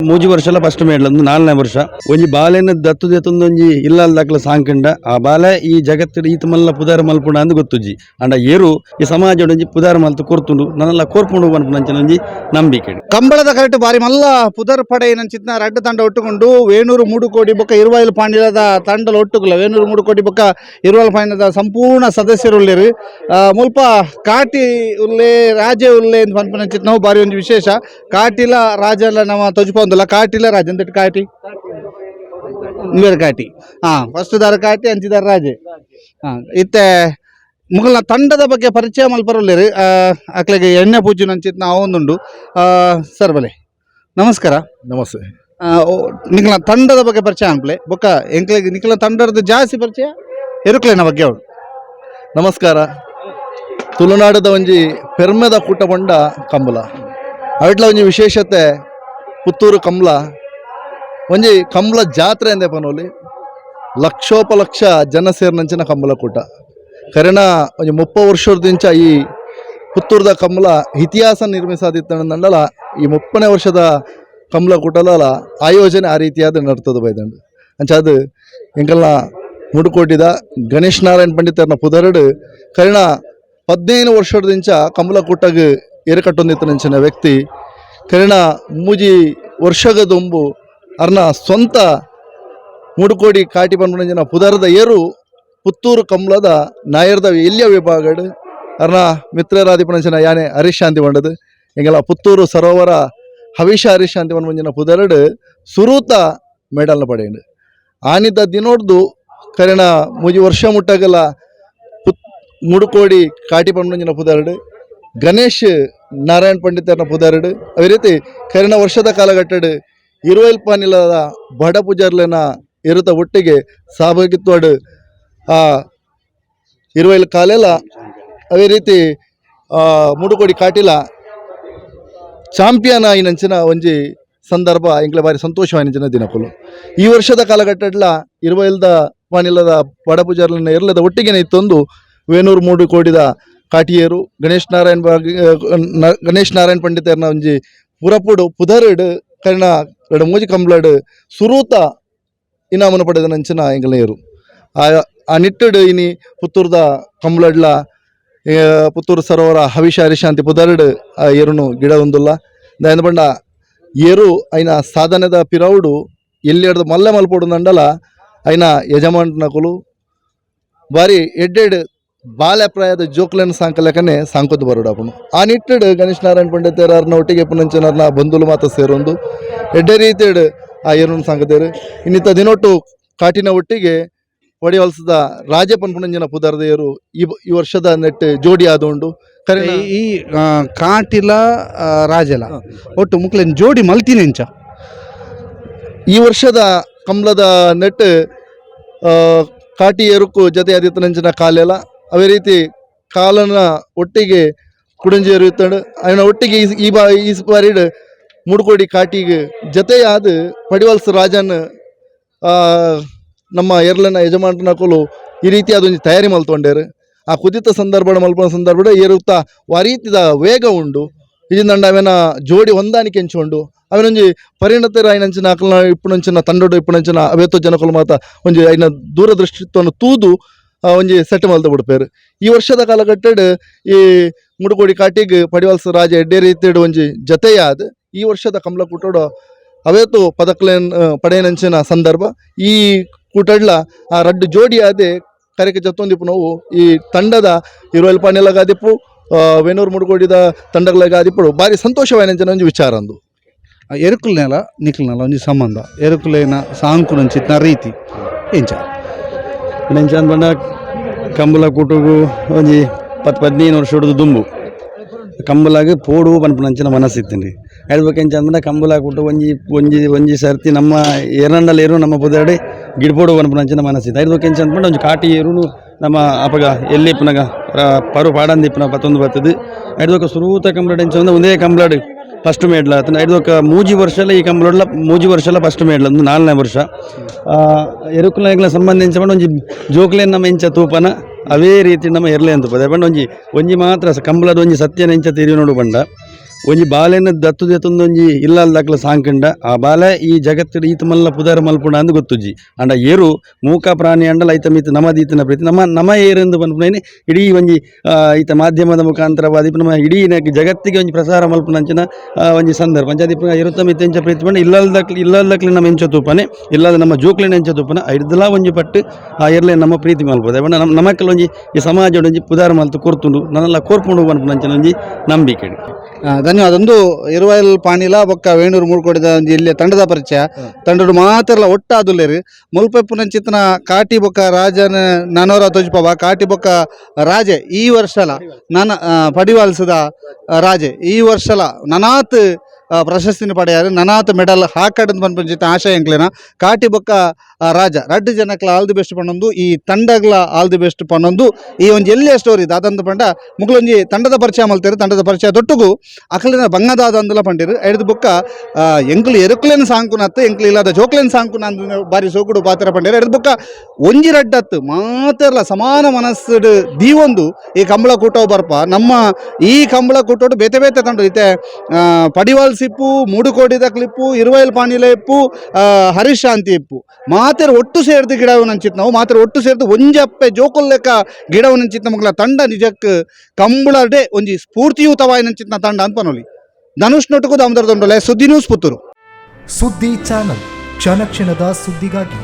ಮೂಜಿ ವರ್ಷಲ ಫಸ್ಟ್ ಮೇಡ್ಲ ಒಂದು ನಾಲ್ನೇ ವರ್ಷ ಒಂಜಿ ಬಾಲೆನ ದತ್ತು ದೆತ್ತೊಂದು ಒಂಜಿ ಇಲ್ಲಲ್ ದಾಖಲ ಸಾಂಕಂಡ ಆ ಬಾಲೆ ಈ ಜಗತ್ತು ಈತ ಮಲ್ಲ ಪುದಾರ ಮಲ್ಪುಂಡ ಅಂದ್ ಗೊತ್ತುಜ್ಜಿ. ಅಂಡ ಏರು ಈ ಸಮಾಜ ಒಂಜಿ ಪುದಾರ ಮಲ್ತು ಕೊರ್ತುಂಡು ನನ್ನಲ್ಲ ಕೋರ್ಪುಂಡು ಪನ್ಪುನಂಚಿನ ಒಂಜಿ ನಂಬಿಕೆ. ಕಂಬಳದ ಕರೆಕ್ಟ್ ಬಾರಿ ಮಲ್ಲ ಪುದರ್ ಪಡೆಯಿನಂಚಿತ್ನ ರಡ್ಡು ತಂಡ ಒಟ್ಟುಕೊಂಡು ವೇಣೂರು ಮೂಡುಕೋಡಿ ಬೊಕ್ಕ ಇರುವಾಯಿಲ್ ಪಾಂಡಿಲದ ತಂಡಲ ಒಟ್ಟುಗುಲ. ವೇಣೂರು ಮೂಡುಕೋಡಿ ಬೊಕ್ಕ ಇರುವಾಯಿಲ್ ಪಾಂಡಿಲದ ಸಂಪೂರ್ಣ ಸದಸ್ಯರು ಉಲ್ಲೇರು. ಮುಲ್ಪ ಕಾಟಿ ಉಲ್ಲೆ, ರಾಜೆ ಉಲ್ಲೆ ಅಂತ ಪನ್ಪುನಂಚಿತ್ನವು ಬಾರಿ ಒಂಜಿ ವಿಶೇಷ. ಕಾಟಿಲ ರಾಜಲ ನಮ್ಮ ತೊಜುಪೊಂದುಲ್ಲ. ಕಾಟಿಲ ರಾಜ ಅಂತ ಕಾಟಿ ಇಂಬೇರ್ ಕಾಟಿ. ಫಸ್ಟ್ ದಾರ ಕಾಟಿ, ಅಂಚಿದಾರ ರಾಜೆ. ಇತ್ತೆ ಮುಗಲ್ನ ತಂಡದ ಬಗ್ಗೆ ಪರಿಚಯ ಮಲ್ಪರುಲ್ಲೇರು. ಅಕ್ಲೆಗೆ ಎಣ್ಣೆ ಪೂಜುನಂಚಿತ್ನ ಅವೊಂದುಂಡು. ಸರ್ ಬಲೆ, ನಮಸ್ಕಾರ. ನಮಸ್ತೆ. ನಿಖಲ ತಂಡದ ಬಗ್ಗೆ ಪರಿಚಯ ಅನ್ಪ್ಲೆ ಬೊಕ್ಕ ಎಂಕ್ಲೆಗ್ ನಿಖಲ ತಂಡದ ಜಾಸ್ತಿ ಪರಿಚಯ ಎರುಕ್ಲೆನ ಬಗ್ಗೆ ಅವಳು. ನಮಸ್ಕಾರ. ತುಳುನಾಡದ ಒಂಜಿ ಪೆರ್ಮೆದ ಕೂಟ ಪಂಡ ಕಂಬುಲ. ಅವಿಟ್ಲ ಒಂಜಿ ವಿಶೇಷತೆ, ಪುತ್ತೂರು ಕಂಬಳ ಒಂಜಿ ಕಂಬಳ ಜಾತ್ರೆ ಅಂದೆ ಪನೋಲಿ. ಲಕ್ಷೋಪಲಕ್ಷ ಜನ ಸೇರಿನಂಚಿನ ಕಂಬಳ ಕೂಟ. ಕರೆನ ಒಂಜಿ 30 ವರ್ಷದಿಂಚ ಈ ಪುತ್ತೂರ್ದ ಕಂಬಳ ಇತಿಹಾಸ ನಿರ್ಮಿಸಾದಿತ್ತಂಡಲ. ಈ 30ನೇ ವರ್ಷದ ಕಂಬಳ ಕೂಟಲ ಆಯೋಜನೆ ಆ ರೀತಿಯಾದ ನಡ್ತದ ಬೈದಂಡು. ಅಂಚಾದ ಎಂಕಲ್ನ ಮುಡುಕೋಟಿದ ಗಣೇಶ್ ನಾರಾಯಣ್ ಪಂಡಿತರ್ನ ಪುದರಡು ಕರಿಣ 15 ವರ್ಷದಿಂಚ ಕಂಬಳ ಕೂಟಗ್ ಏರುಕಟ್ಟೊಂದಿತ್ತನಂಚಿನ ವ್ಯಕ್ತಿ. ಕರಿಣ ಮೂಜಿ ವರ್ಷಗ ದೊಂಬು ಅರ್ನ ಸ್ವಂತ ಮುಡುಕೋಡಿ ಕಾಟಿ ಪನ್ಪುನಂಚಿನ ಪುದರದ ಏರು ಪುತ್ತೂರು ಕಂಬಳದ ನಾಯರ್ದ ಎಲ್ಲಿಯ ವಿಭಾಗಡ್ ಅರ್ನ ಮಿತ್ರರಾದಿಪನಂಚಿನ ಯಾನೆ ಹರೀಶ್ ಶಾಂತಿ ಬಂಡದು. ಎಂಗಲ ಪುತ್ತೂರು ಸರೋವರ ಹವಿಷ ಹರೀಶ್ ಶಾಂತಿ ಪನ್ಪುನಂಚಿನ ಪುದರಡು ಸುರೂತ ಮೆಡಲ್ನ ಪಡೆಯುಂಡು. ಆನಿದ ದಿನೋಡ್ದು ಕರಿಣ ಮೂಜಿ ವರ್ಷ ಮುಟ್ಟಗಲ ಮುಡುಕೋಡಿ ಕಾಟಿ ಪನ್ಪುನಂಚಿನ ಪುದರಡು ಗಣೇಶ್ ನಾರಾಯಣ್ ಪಂಡಿತರ್ನ ಪುದರಡು, ಅದೇ ರೀತಿ ಕರಿಣ ವರ್ಷದ ಕಾಲಘಟ್ಟಡು ಇರುವೈಲ್ ಪಾನಿಲದ ಬಡ ಪೂಜಾರ್ಲೆನ ಇರುತ್ತ ಒಟ್ಟಿಗೆ ಸಹಭಾಗಿತ್ವಡು ಆ ಇರುವೈಲ್ ಕಾಲೆಲ್ಲ, ಅದೇ ರೀತಿ ಮುಡುಕೋಡಿ ಕಾಟಿಲ ಚಾಂಪಿಯನ್ ಆಯಿನಂಚಿನ ಒಂಜಿ ಸಂದರ್ಭ ಎಂಕ್ಲೆ ಬಾರಿ ಸಂತೋಷವಾಯಿನಂಚಿನ ದಿನಕುಲು. ಈ ವರ್ಷದ ಕಾಲಘಟ್ಟಡ್ಲ ಇರುವೈಲ್ದ ಪಾನಿಲದ ಬಡ ಪೂಜಾರ್ಲೆನ ಇರ್ಲದ ಒಟ್ಟಿಗೆನೆ ಇತ್ತೊಂದು ವೇಣೂರು ಮೂಡುಕೋಡಿದ ಕಾಟಿಯೇರು ಗಣೇಶ್ ನಾರಾಯಣ್ ಬಾಗ್ ಗಣೇಶ್ ನಾರಾಯಣ್ ಪಂಡಿತರ್ನ ಒಂಜಿ ಪುರಪುಡು ಪುದರುಡು ಕರಿಣ ರಡು ಮೂಜಿ ಕಂಬ್ಲಡ್ ಸುರೂತ ಇನಾಮನ ಪಡೆದ ನಂಚಿನ ಎಂಕಲ್ನ ಆ ಆ ನಿಟ್ಟುಡು ಇನಿ ಪುತ್ತೂರ್ದ ಕಂಬ್ಲಡ್ಲ ಪುತ್ತೂರು ಸರೋವರ ಹವಿಷ ಹರಿಶಾಂತಿ ಪುದರುಡು ಆ ಏರುನು ಗಿಡ ಉಂದುಲ್ಲ. ದಾಯೆಂದ್ ಪಂಡ ಏರು ಐನ ಸಾಧನೆದ ಪಿರವುಡು ಎಲ್ಲಿ ಹಿಡ್ದು ಮಲ್ಲೆ ಮಲ್ಪೊಡು ಐನ ಯಜಮಾನನಕುಲು ಬಾರಿ ಎಡ್ಡೆಡ್ ಬಾಲ್ಯ ಪ್ರಾಯದ ಜೋಕ್ಲೆನ್ ಸಾಂಕಲಕನೆ ಸಾಂಕೊದ್ದು ಬರೋಡು ಅಪುನು. ಆ ನಿಟ್ಟುಡು ಗಣೇಶ್ ನಾರಾಯಣ್ ಪಂಡಿತರನ್ನ ಒಟ್ಟಿಗೆ ಪುನಂಚನರ್ನ ಬಂಧುಲು ಮಾತ ಸೇರೊಂದು ಎಡ್ಡೆ ರೀತಿಯಡ್ ಆ ಏರುನ್ ಸಾಂಕದೇರು. ಇನ್ನಿತ್ತ ದಿನೊಟ್ಟು ಕಾಟಿನ ಒಟ್ಟಿಗೆ ಪಡಿವಲ್ಸದ ರಾಜ ಪನ್ಪುನಂಜಿನ ಪುದರ್ದ ಏರು ಈ ಈ ವರ್ಷದ ನೆಟ್ ಜೋಡಿ ಆದುಂಡು ಕರಿನ. ಈ ಕಾಟಿಲ ರಾಜಲ ಒಟ್ಟು ಮುಕ್ಲೆನ್ ಜೋಡಿ ಮಲ್ತಿನೆಂಚ? ಈ ವರ್ಷದ ಕಂಬ್ಲದ ನೆಟ್ ಕಾಟಿ ಏರುಕು ಜೊತೆ ಆದಿತ್ತನಂಚಿನ ಕಾಲೆಲ್ಲ, ಅದೇ ರೀತಿ ಕಾಲನ ಒಟ್ಟಿಗೆ ಕುಡಂಜಿ ಏರು ಇತ್ತಂಡು. ಅಯ್ನ ಒಟ್ಟಿಗೆ ಈ ಈ ಬಾ ಈ ಬಾರಿಡ್ ಮುಡುಕೋಡಿ ಕಾಟಿಗೆ ಜೊತೆಯಾದ ಪಡಿವಲ್ಸ ರಾಜನ್ ನಮ್ಮ ಎರ್ಲನ ಯಜಮಾನನಕುಲು ಈ ರೀತಿ ಅದೊಂದು ತಯಾರಿ ಮಲ್ತೊಂಡೇರು. ಆ ಕುದಿತ ಸಂದರ್ಭ ಮಲ್ಪನ ಸಂದರ್ಭ ಏರುತ್ತಾ ವಾರೀತಿದ ವೇಗ ಉಂಡು. ಇದಿಂದಂಡ ಅವೆನ ಜೋಡಿ ಹೊಂದಾಣಿಕೆ ಎಂಚುಂಡು, ಅವನೊಂಜಿ ಪರಿಣತರಾಯಿನಂಚಿನ ಅಕಲ್ನ ಇಪ್ಪುನಂಚಿನ ತಂಡೊಡು ಇಪ್ಪುನಂಚಿನ ಅವೇತೋ ಜನಕುಲು ಮಾತ ಒಂಜಿ ಐನ ದೂರದೃಷ್ಟಿತ್ವವನ್ನು ತೂದು ಒಂಜಿ ಸೆಟ್ ಮಲ್ತ ಬಿಡ್ಪೇರು. ಈ ವರ್ಷದ ಕಾಲಘಟ್ಟಡ್ ಈ ಮುಡುಕೋಡಿ ಕಾಟಿಗ್ ಪಡಿವಲ್ಸ ರಾಜ ಎಡ್ಡೆ ರೀತಿಡ್ ಒಂಜಿ ಜತೆಯಾದ ಈ ವರ್ಷದ ಕಮಲ ಕೂಟೋಡು ಅವೇತು ಪದಕ್ಲೇನ್ ಪಡೆಯನಂಚಿನ ಸಂದರ್ಭ. ಈ ಕೂಟಡ್ಲ ಆ ರಡ್ಡು ಜೋಡಿ ಆದೆ ಕರೆಕ್ ಜತ್ತೊಂದಿಪ್ಪು ನೋವು ಈ ತಂಡದ ಇರುವಲ್ ಪಾಣಿಲಗಾದಿಪ್ಪು, ವೇಣೂರು ಮುಡುಕೋಡಿದ ತಂಡಗಳಿಗಾದಿಪ್ಪು. ಬಾರಿ ಸಂತೋಷವಾಯಿನಂಚಿನ ಒಂಜಿ ವಿಚಾರ ಅಂದು. ಎರುಕುಲ್ನೆಲ ನಿಕ್ಲ್ನೆಲ ಒಂಜಿ ಸಂಬಂಧ, ಎರುಕುಲೇನ ಸಾಂಕುನಂಚಿತ್ನ ರೀತಿ ಎಂಚ? ನೆಂಚ ಪಂಡ ಕಂಬಳ ಕೂಟಗು ಒಂಜಿ 10 15 ವರ್ಷ ಹಿಡಿದು ದುಂಬು ಕಂಬಲಾಗ ಪೋಡು ಪನ್ಪುನಂಚಿನ ಮನಸ್ಸಿತ್ತಿನಿ. ಹೇಳ್ಬೇಕು ಎಂಚ ಅಂದ್ಪಂಡ ಕಂಬಳ ಕೂಟ ಒಂಜಿ ಒಂಜಿ ಒಂಜಿ ಸರ್ತಿ ನಮ್ಮ ಏರಂಡಲ್ ಏರು ನಮ್ಮ ಪುದರ್ಡೆ ಗಿಡ್ಪೋಡು ಪನ್ಪುನಂಚಿನ ಮನಸ್ಸಿತ್ತು. ಹೇಳ್ಬೇಕು ಎಂಚ ಅಂದ್ಪಂಡ ಒಂಜಿ ಕಾಟಿ ಏರುನು ನಮ್ಮ ಅಪಗ ಎಲ್ಲಿ ಇಪ್ಪುನಗ ಪರು ಪಾಡಂದಿಪ್ಪುನ ಪತ್ತೊಂದು ಬರ್ತದೆ. ಐಡ್ದೊಕ ಸುರೂತ ಕಂಬಳಡ್ ಎಂಚ ಅಂದ್ರೆ ಒಂದೇ ಕಂಬಳಡ್ ಫಸ್ಟ್ ಮೇಡ್ಲ ಆತನ. ಐಡ್ದೊಕ ಮೂಜಿ ವರ್ಷಲ ಈ ಕಂಬಳಡ್ಲ ಮೂಜಿ ವರ್ಷಲ ಫಸ್ಟ್ ಮೇಡ್ಲ ಒಂದು ನಾಲ್ನೇ ವರ್ಷ. ಎರುಕುಲ ಸಂಬಂಧ ಎಂಚ ಪಂಡ ಒಂಜಿ ಜೋಕ್ಲೇನ್ ನಮ್ಮ ಎಂಚ ತೂಪನ ಅವೇ ರೀತಿ ನಮ್ಮ ಎರ್ಲೆ ಅಂತ ಪದ ಪಂಡ ಒಂಜಿ ಒಂಜಿ ಮಾತ್ರ ಕಂಬಳದ ಒಂಜಿ ಸತ್ಯನ ಎಂಚ ತಿರಿ ನೋಡು ಪಂಡ. ಒಂಜಿ ಬಾಲೆನ ದತ್ತು ದೆತ್ತೊಂದು ಒಂಜಿ ಇಲ್ಲಲ್ ದಾಕಲ ಸಾಂಕಂಡ ಆ ಬಾಲೆ ಈ ಜಗತ್ತು ಈತ ಮಲ್ಲ ಪುದಾರ ಮಲ್ಪುಂಡ ಅಂದ್ ಗೊತ್ತುಜ್ಜಿ. ಅಂಡ ಏರು ಮೂಕ ಪ್ರಾಣಿ ಅಂಡಲ ಐತ ಮಿತ್ ನಮ ದೀತನ ಪ್ರೀತಿ ನಮ್ಮ ನಮ ಏರೆಂದು ಪನ್ಪುನೈನೆ ಇಡೀ ಒಂಜಿ ಈತ ಮಾಧ್ಯಮದ ಮುಖಾಂತರವಾದ ನಮ್ಮ ಇಡೀ ಜಗತ್ತಿಗೆ ಒಂಜಿ ಪ್ರಸಾರ ಮಲ್ಪುನಂಚಿನ ಒಂಜಿ ಸಂದರ್ಭ. ಅಂಚ ದಿಪ್ಪುನ ಎರುತ ಮಿತ್ತ್ ಎಂಚ ಪ್ರೀತಿ ಪಂಡ ಇಲ್ಲಲ್ದಕ್ಲು ಇಲ್ಲಲ್ದಕ್ಲು ನಮ್ಮ ಎಂಚ ತೂಪನೆ, ಇಲ್ಲದ ನಮ್ಮ ಜೋಕ್ಲೆನ ಎಂಚ ತೂಪನೆ, ಐಡ್ದಲಾ ಒಂಜಿ ಪಟ್ಟು ಆ ಎರ್ಲೆ ನಮ್ಮ ಪ್ರೀತಿ ಮಲ್ಪುದೆ. ಪಂಡ ನಮ್ಮ ನಮಕ್ಕೆಲ್ಲ ಒಂಜಿ ಈ ಸಮಾಜ ಒಂಜಿ ಪುದಾರ ಮಲ್ತು ಕೊರ್ತುಂಡು, ನನ್ನೆಲ್ಲ ಕೋರ್ಪುಂಡು ಪನ್ಪುನಂಚಿನ ಒಂಜಿ ನಂಬಿಕೆ. ಧನ್ಯವಾದ. ಒಂದು ಇರುವೈಲ್ ಪಾಣಿಲ ಬೊಕ್ಕ ವೇಣೂರು ಮೂಡ್ಕೊಡಿದ ಒಂಜಿ ಇಲ್ಲಿ ತಂಡದ ಪರಿಚಯ. ತಂಡಡು ಮಾತೆರ್ಲ ಒಟ್ಟಾದುಲ್ಲೇರು. ಮುಲ್ಪೆಪ್ಪುನಂಚಿತ್ನ ಕಾಟಿ ಬೊಕ್ಕ ರಾಜನ ನನೋರ ತೋಜಿಪವ. ಕಾಟಿ ಬೊಕ್ಕ ರಾಜೆ ಈ ವರ್ಷಲ ನನ ಪಡಿವಾಲ್ಸದ ರಾಜೆ ಈ ವರ್ಷಲ ನನಾತ್ ಪ್ರಶಸ್ತಿನ ಪಡೆಯಾರು, ನನಾತ್ ಮೆಡಲ್ ಹಾಕಡಂದ್ ಪನ್ಪುಂಚಿತ್ತ ಆಶಯ ಎಂಕ್ಲೆನ. ಕಾಟಿ ಬೊಕ್ಕ ರಾಜ ರಡ್ಡ್ ಜನಕ್ಲ ಆಲ್ the best ಪನ್ನೊಂದು, ಈ ತಂಡಗ್ಲ ಆಲ್ the best ಪನ್ನೊಂದು, ಈ ಒಂಜಿ ಎಲ್ಲಿಯ ಸ್ಟೋರಿ ದಾದಂತ ಪಂಡ ಮುಕ್ಲೊಂಜಿ ತಂಡದ ಪರಿಚಯ ಮಲ್ತೇರು. ತಂಡದ ಪರಿಚಯ ದೊಟ್ಟುಗು ಅಕಲಿನ ಬಂಗದಾದ ಅಂದಲ ಪಂಡಿರು. ಐಡ್ದು ಬೊಕ್ಕ ಎಂಕುಲು ಎರುಕ್ಲೆನ್ ಸಾಂಕುನತ್ತು, ಎಂಕುಲು ಇಲ್ಲದ ಜೋಕ್ಲೆನ್ ಸಾಂಕುನ ಅಂದ್ ಬಾರಿ ಸೋಕುಡು ಪಾತ್ರ ಪಂಡಿರು. ಐಡ್ದು ಬೊಕ್ಕ ಒಂಜಿ ರಡ್ಡತ್ತು ಮಾತೆರ್ಲ ಸಮಾನ ಮನಸ್ಸುಡು ದೀವೊಂದು ಈ ಕಂಬಳ ಕೂಟವು ಬರ್ಪ. ನಮ್ಮ ಈ ಕಂಬಳ ಕೂಟೋಡು ಬೇತೆ ಬೇತೆ ತಂಡ ಇತ್ತೆ, ಪಡಿವಾಲ್ ಸಿಪ್ಪು, ಮೂಡುಕೋಡಿದ ಕ್ಲಿಪ್ಪು, ಇರುವೈಲ್ ಪಾಣಿಲ ಇಪ್ಪು, ಹರೀಶ್ ಶಾಂತಿ ಇಪ್ಪು, ಮಾತೆರ್ ಒಟ್ಟು ಸೇರ್ದು ಗಿಡವು ನಂಚಿತ್ ನಾವು ಮಾತೆರ್ ಒಟ್ಟು ಸೇರ್ದು ಒಂಜಪ್ಪೆ ಜೋಕುಲ್ ಲೆಕ್ಕ ಗಿಡವು ನಂಚಿತ್. ನಮಗ್ಲ ತಂಡ ನಿಜಕ್ ಕಂಬಳಡೆ ಒಂಜಿ ಸ್ಫೂರ್ತಿಯುತವಾಯಿ ನಂಚಿತ್ನ ತಂಡ ಅಂತ ಪನೊಲಿ. ಧನುಷ್ ನೊಟ್ಟುಕು ದಾಮೋದರ ದೊಂಡೋಲೆ, ಸುದ್ದಿ ನ್ಯೂಸ್, ಪುತ್ತೂರು. ಸುದ್ದಿ ಚಾನಲ್, ಕ್ಷಣ ಕ್ಷಣದ ಸುದ್ದಿಗಾಗಿ.